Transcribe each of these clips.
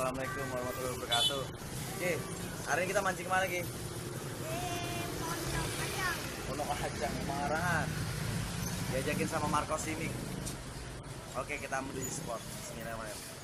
Assalamualaikum warahmatullahi wabarakatuh. Oke, hari ini kita mancing kemana Ki? Pondok Ajang, Mangarangan. Diajakin sama Marco Simic. Oke, kita menuju spot. Bismillahirrahmanirrahim.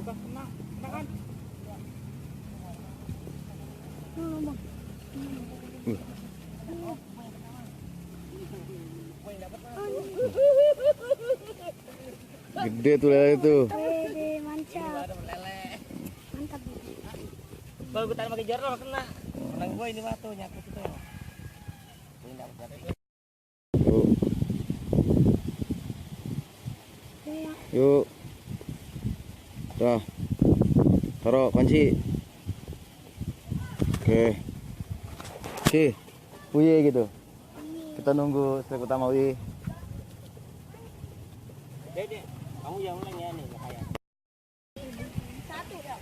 Kena kan? Gede tuh lele tuh. Mantap. Mantap. Kalau gue tarik pakai jarang kena. Menang gue ini batu nyakut itu. Yuk. Dah. Taruh panci. Oke. Oke. Uye gitu. Kita nunggu strike utama Uye. Dede, kamu yang ulang ya nih kayak. Satu ya.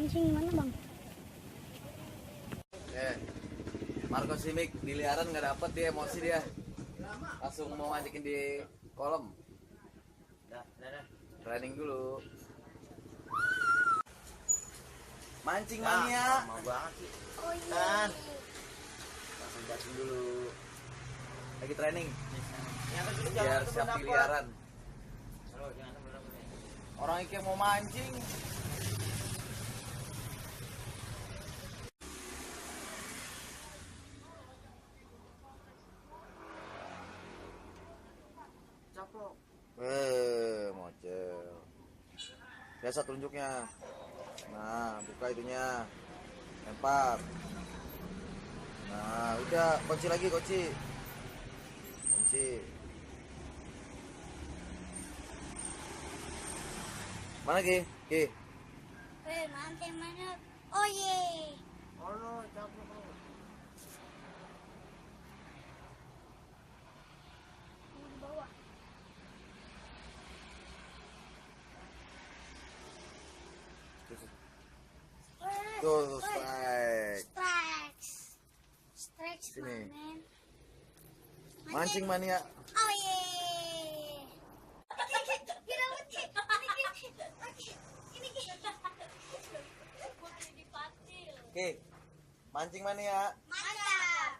Mancing gimana bang? Marco Simic diliaran nggak dapet, dia emosi dia. Langsung mau manjikin di kolom. Dah. Training dulu. Mancing mania. Lama banget sih. Oh iya. Langsung mancing dulu. Lagi training Yang kecil biar jangan siap dapet. miliaran. Aduh, jangan dapet. Orang ikan mau mancing. Caplok. Mocel. Biasa telunjuknya. Nah, buka itunya. Lempar. Nah, udah, kunci lagi, kunci. Kunci. Mana Ki? Ki. Mancing mana? Oh ye. Oh no, caplok. Di bawah. Tuh, strike. Strike Sini. man. Mancing mania. Oh ye. Ki. Mancing mania. Mantap.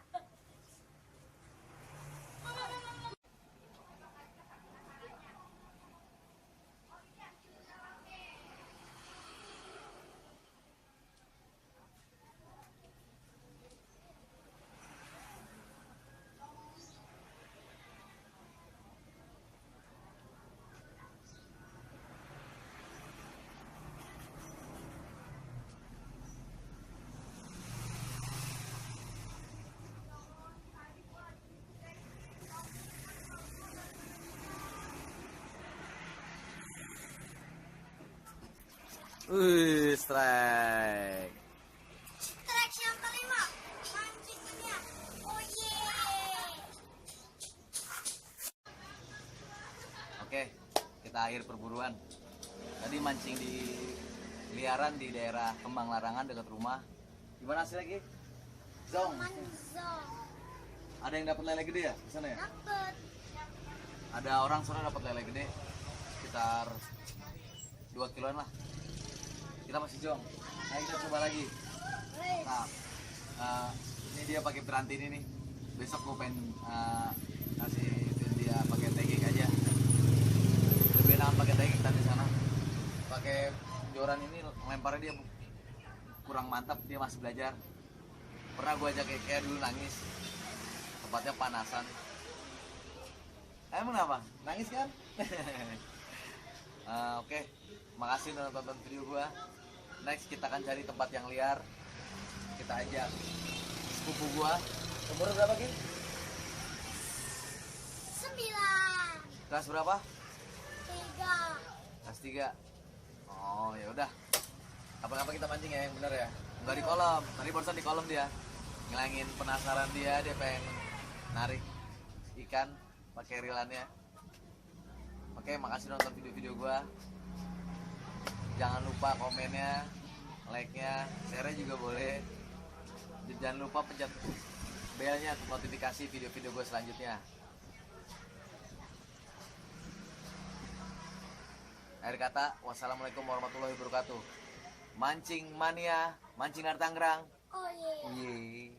Strike. Strike yang kelima. Mancingnya. Oh ye. Oke, kita akhir perburuan. Tadi mancing di liaran di daerah Kembang Larangan dekat rumah. Gimana hasilnya Ki? Zong. Manzong. Ada yang dapat lele gede ya di sana ya? Dapet. Ada orang sore dapat lele gede sekitar 2 kiloan lah. Kita masih jong. Nah, kita coba lagi. Nah, ini dia pakai piranti ini nih. Besok gue pengen kasih dia pakai tagging aja. Lebih enak pakai tagging tadi sana. Pakai joran ini lemparnya dia kurang mantap, dia masih belajar. Pernah gue ajak kayak dulu nangis. Tempatnya panasan. Emang apa? Nangis kan? Oke. Makasih udah nonton video gua. Next kita akan cari tempat yang liar. Kita ajak sepupu gua. Umur berapa Ki? 9. Kelas berapa? 3. Kelas 3. Oh, ya udah. Kapan-kapan kita mancing ya yang bener ya. Enggak di kolam. Tadi barusan di kolam dia. Ngilangin penasaran dia pengen narik ikan pakai reelannya. Oke, makasih nonton video-video gua. Jangan lupa komennya, like-nya, share-nya juga boleh. Jangan lupa pencet belnya untuk notifikasi video-video gue selanjutnya. Akhir kata, wassalamualaikum warahmatullahi wabarakatuh. Mancing mania, mancing dari Tangerang. Oh ye. Yeay.